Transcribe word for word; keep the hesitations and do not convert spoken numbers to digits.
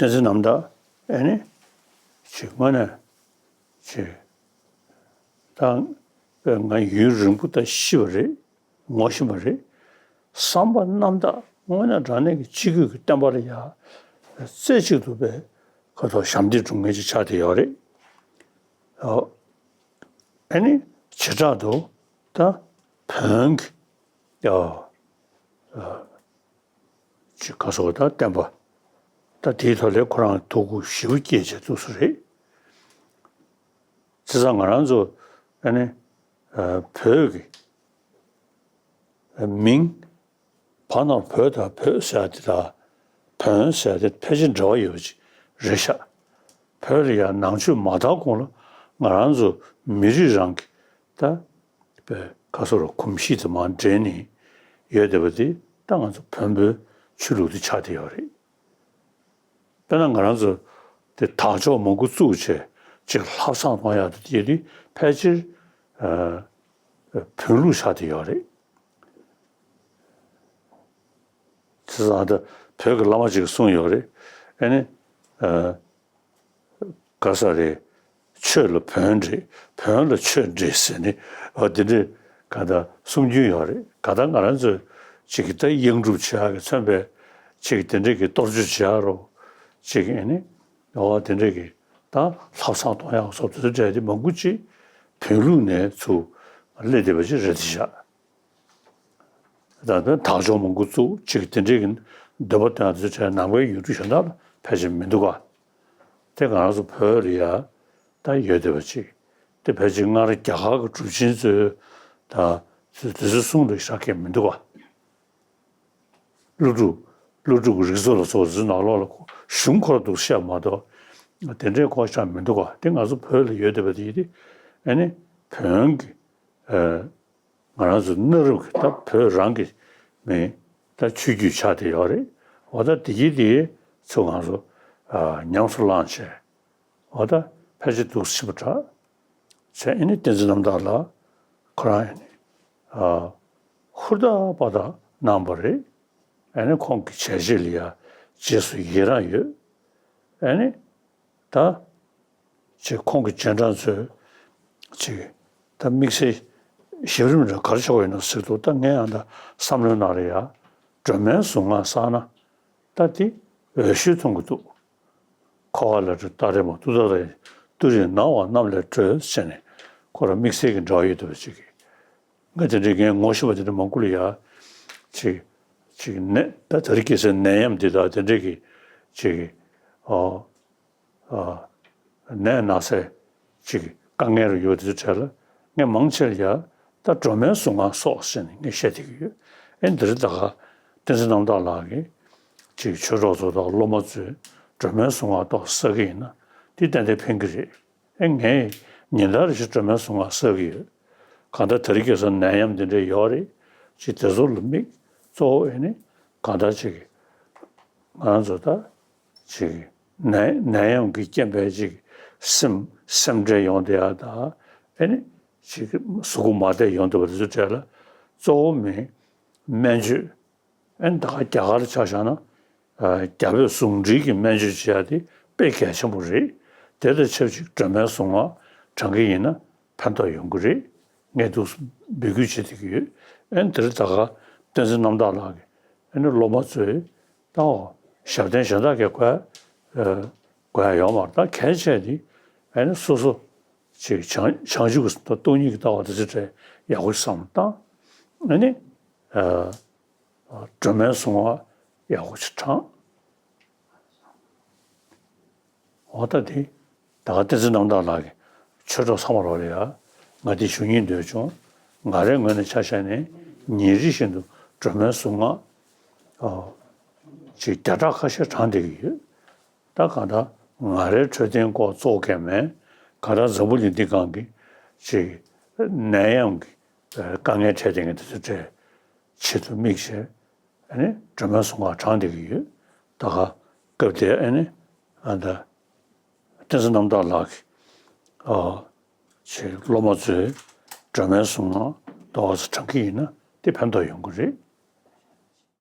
བསྟན་འཛིན་རྣམ་དག་ཨེ་ནི་ཅིག་དངོས་གནས་ཅིག་ད་ང་ཡུན་རིང་པོ་ད་ཤི་བ་རེད། ངོ་ཤེས་པ་རེད། བསམ་པ་རྣམ་དག་དངོས་གནས་དྲང་གནས་ཀྱི་སྤྱི་རྒྱུད་ཀྱི་བསྟན་པ་ལ་ཡ་རྩེ་གཅིག་ཏུ་པའི་ཁ་ཐོག་ཞབས་འདེགས་སྒྲུབ་མཁན་ཅིག་ཆགས་བསྡད་ཡོད་རེད། ཨོ། ཨ་ནི་བྱེ་བྲག་ཏུ་ད་བོན་གྱི་ཨོ་ཨོ་ཅིག་ག་སོགས་ད་བསྟན་པ་ད་དེའི་ཐོག་ལ་ཁོ་རང་ཐུགས་ཁུར་ཞེ་པོ་བསྐྱེད་བྱས་འདུག་ས་རེད། བྱས་ཙང་ང་རང་ཚོ་ཨ་ནི་ཨ་བོད་ཀྱི་མིང་བར་ན་བོད་དང་བོད་ཟེར་ཡ་དེ་དང་བོན་ཟེར་ཡ་དེ་ཕལ་ཆེར་འབྲེལ་བ་ཡོད་པ་ཅིག་རེད་ཤག་བོད་ལ་ཡང་ནང་ཆོས་མ་དར་གོང་ལ་ང་རང་ཚོ་མི་རིགས་རང་གི་ད་པའི་ཁ་སོ་རུ་གོམས་གཤིས་དེ་མར་འདྲེས་ནས་ཡོད་བསྡད་པ་དེ་ད་ང་ཚོ་བོན་པོའི་ཆོས་ལུགས་དེ་ཆགས་བསྡད་ཡོད་རེད། དཔེར་ན་ང་རང་ཚོ་དེ་དར་ལྕོག་མང་པོ་བཙུགས་བྱས་ཅིག་ལྷ་བསང་གཏོང་ཡག་དེ་དེ་དུས་ཕལ་ཆེར་ཨ་བོན་ལུགས་ཆགས་བསྡད་ཡོད་རེད། བྱས་ཙང་ད་བོད་ཀྱི་བླ་མ་ཅིག་གིས་གསུངས་ཡོད་རེད། ཨ་ནི་ཨ་ག་ས་རེད། ཆོས་ལ་བོན་འདྲེས། བོན་ལ་ཆོས་འདྲེས་ཟེར་ནས་ཨ་དེ་འདྲས་ག་ད་གསུང་རྒྱུན་ཡོད་རེད། ག་ད་ང་རང་ཚོས་ཅིག་གི་ད་གཡང་སྒྲུབ་བྱེད་ཡག་གི་མཚོན་པའི་ཅིག་གི་དེ་འདྲས་ཀྱི་གཏོར་བཅོས་བྱེད་ཡག་རོ་ཅིག་ཨ་ནི་ཨོ་དེ་འདྲས་ཀྱི་ད་ལྷ་བསང་གཏོང་ཡག་སོགས་དེ་ཚོ་འདྲས་དེ་མང་པོ་ཅིག་བོན་ལུགས་ནས་ཚུར་སླེབས་བསྡད་པ་ཅིག་རེད་དེ་བཞག་ད་དཔེར་དར་ལྕོག་མང་པོ་བཙུགས་ཅིག་དེ་འདྲའི་གི་འདོད་པ་བཏོན་ཡག་དེ་ཚོ་བྱས་ནམ་མཁའི་ཡུལ་གྲུ་གཞན་དག་ལ་ཕལ་ཆེར་མི་འདུག་ག་དེ་ང་རང་ཚོ་བོད་ལ་ཡ་ད་ཡོད་བསྡད་པ་ཅིག་དེ་ཕལ་ཆེར་སྔར་རྒྱ་གར་གྱི་གྲུབ་ཆེན་ཚོའི་ད་དེ་ཚོའི་གསུང་ལ་ཤར་མཁན་མི་འདུག་ག་ཀླུ་སྒྲུབ་ཀླུ་སྒྲུབ་ཀྱི་རིགས་ཚོགས་ལ་སོགས་དེ་ཚོའི་ནང་ལོགས་ལ་གཞུང་ཁོ་རང་འདུག་བཤད་མ་གཏོགས་དེ་འདྲའི་སྐོར་ཤར་མི་འདུག་ག་དེ་ང་ཚོ་བོད་ལ་ཡོད་བསྡད་པ་དེ་ཡིན་དུས་ཨ་ནི་བོན་གྱི་ཨ། ང་རང་ཚོ་གནའ་རབས་ཀྱི་ད་བོད་རང་གི་མིང་ད་ཆོས་བརྒྱུད་ཆགས་བསྡད་ཡོད་རེད། འོ་ད་དེ་གི་དེ་ཚོ་ང་ཚོ་ཨ་ཉམས་སུ་བླངས་བྱས་འོ་ད་ཕལ་ཆེར་འདུག་སེ་ཕྱིན་པ་འདྲ་བྱས། ཨ་ནི་བསྟན་འཛིན་རྣམ་དག་ལགས་ཁོ་རང་ཨ་ནི་ཨ་ཧུར་ཐག་པ་དག་གནང་བ་རེད། ཨ་ནི་ཁོང་གི་བྱས་རྗེས་ལ་ཡ་རྗེས་སུ་ཡི་རང་ཡོད། ཨ་ནི་ད་ཅིག་ཁོང་གི་རྗེས་འབྲང་ཚོས་ཅིག་ད་དམིགས་བསལ་ཞབས་རིམ་འདྲ་ག་རེ་ཆགས་པ་ཡིན་ན་ཟེར་འདུག་ད་ངས་ཡང་ད་བསམ་བློའི་ནང་ལ་ཡ་སྒྲོལ་མའི་གཟུངས་སྔགས་བསགས་ན་ད་དེ་འོས་ཤོས་མཐོང་གི་འདུག་འཁོར་བ་ལས་སྒྲོལ་ཏཱ་རེ་མ་ཏུཏྟཱ་རེ། ཏུ་རེ་ན་བ་རྣམས་ལས་སྒྲོལ་ཟེར་ནས་ཁོ་རང་དམིགས་བསལ་གྱི་འབྲེལ་བ་ཡོད་འདུག་པ་ཅིག་གིས། ང་དེ་འདྲའི་ངས་ངོ་ཤེས་པ་དེ་འདྲ་མང་པོ་ལ་ཡ་ཅིག་ཅིག་ནད་ད་དེ་རིང་ཁ་སང་ནད་ཡམས་འདི་དང་དེ་འདྲའི་གི་ཅིག་ཨོ་ཨ་ནད་ན་ཚ་ཅིག་དཀའ་ངལ་རུ་ཡོད་དེ་ཚོའི་གྲས་ལ་ངས་མང་ཆེ་ལ་ཡ་ད་སྒྲོལ་མའི་གཟུངས་སྔགས་སོགས་ཟེར་ནས་ངས་བཤད་བསྡད་ཀྱི་ཡོད། ཨེ་འདི་རིང་ད་ག་བསྟན་འཛིན་རྣམ་དག་ལགས་ཀྱིས་ཅིག་ཆོས་གྲོགས་ཚོ་དང་སློབ་མ་ཚོས་སྒྲོལ་མའི་གཟུངས་སྔགས་ཏོག་བསགས་ཀྱི་ཡིན་ན་དེ་ཏན་ཏན་ཕན་གྱི་རེད། ཨེ་ངས་ཉིན་ལྟར་ཞིག་སྒྲོལ་མའི་གཟུངས་སྔགས་བསགས་ཀྱི་ཡོད། གང་ལྟར་དེ་རིང་ཁ་སང་ནད་ཡམས་འདི་འདྲ་ཡོད་རེད། ཅིག་དེ་ཚོ་ལ་དམིགས་གཙོ་བོ་ཨེ་ནི་གང་ལྟར་ཅིག་ང་རང་ཚོ་ད་ཅིག་ནད་ནད་ཡམས་ཀྱི་རྐྱེན་པས་ཅིག་སེམས་སེམས་ཁྲལ་ཡོང་བསྡད་ཡ་ད་ཨེ་ནི་ཅིག་གཟུགས་པོ་མ་བདེ་ཡོང་བསྡད་པ་དེ་ཚོའི་གྲས་ལ་གཙོ་བོ་མིན་སྨན་བཅོས། ཨན་ད་ག་རྒྱ་གར་ཆ་བཞག་ན་ཨ་རྒྱ་བོད་ཟུང་འབྲེལ་གྱི་སྨན་བཅོས་བྱེད་ཡ་དེ་དཔེ་གལ་ཆེན་པོ་རེད། དེ་དང་ཆབས་ཅིག་སྒྲོལ་མའི་གཟུངས་སྔགས་བགྲང་གི་ཡིན་ན་ཕན་ཐོགས་ཡོང་གི་རེད། ངས་འདུག་སེ་འབོད་སྐུལ་བྱེད་བསྡད་ཀྱི་ཡོད། ཨན་དེ་རིང་ད་ག་བསྟན་འཛིན་རྣམ་དག་ལགས་ཀྱིས་ཨ་ནི་སློབ་མ་ཚོས་ད་འོ་ཞབས་བརྟན་གཞན་དག་གིས་དགོས་ཨ་དགོས་ཡ་ཡོད་མ་རེད། ད་གལ་ཆེ་དེ་ཨ་ནི་སོ་སོ་ཅིག་བྱང་བྱང་ཆུབ་ཀྱི་སྟོང་ཉིད་ཀྱི་ལྟ་བ་དེ་ཚོ་ཡག་པོ་བསམ་བློ་བཏང་ཨ་ནི་ཨ། སྒྲོལ་མའི་གཟུངས་སྔགས་ཡག་པོ་ཅིག་བགྲང་། འོ་ད་དེ་ད་ག་བསྟན་འཛིན་རྣམ་དག་ལགས་ཀྱིས་ཆོས་གྲོགས་ཚང་མ་རོགས་ལ་ཡ་ང་དེ་ཞུ་སྙིང་འདོད་བྱུང་། ང་རའི་ངོས་ནས་ཆ་བཞག་ནས་ཉིན་རེ་བཞིན་དུ་སྒྲོལ་མའི་གཟུངས་སྔགས་ཨ་ཅིག་བརྒྱ་ཕྲག་ཁ་ཤས་བགྲང་བསྡད་ཀྱི་ཡོད། ད་གང་ལྟར་ང་རའི་འཕྲོད་བསྟེན་སྐོར་གཙོ་བོ་གལ་མེད། གང་ལྟར་འཛམ་བུ་གླིང་འདི་སྒང་གི་ཅིག་ནད་ཡམས་ཀྱི་དཀའ་ངལ་འཕྲད་བསྡད་མཁན་དེ་ཚོ་གྲས་ཆེད་དུ་དམིགས་བྱས་ཨ་ནི་སྒྲོལ་མའི་གཟུངས་སྔགས་བགྲང་བསྡད་ཀྱི་ཡོད། ད་ག་སྐབས་དེར་ཨ་ནི་ཨ་ད་བསྟན་འཛིན་རྣམ་དག་ལགས་ཀྱིས་ཨ་ཅིག་སློབ་མ་ཚོས་སྒྲོལ་མའི་གཟུངས་སྔགས་ཏོག་ཙམ་བགྲང་གི་ཡིན་ན་དེ་ཕན་ཐོགས་ཡོང་གི་རེད།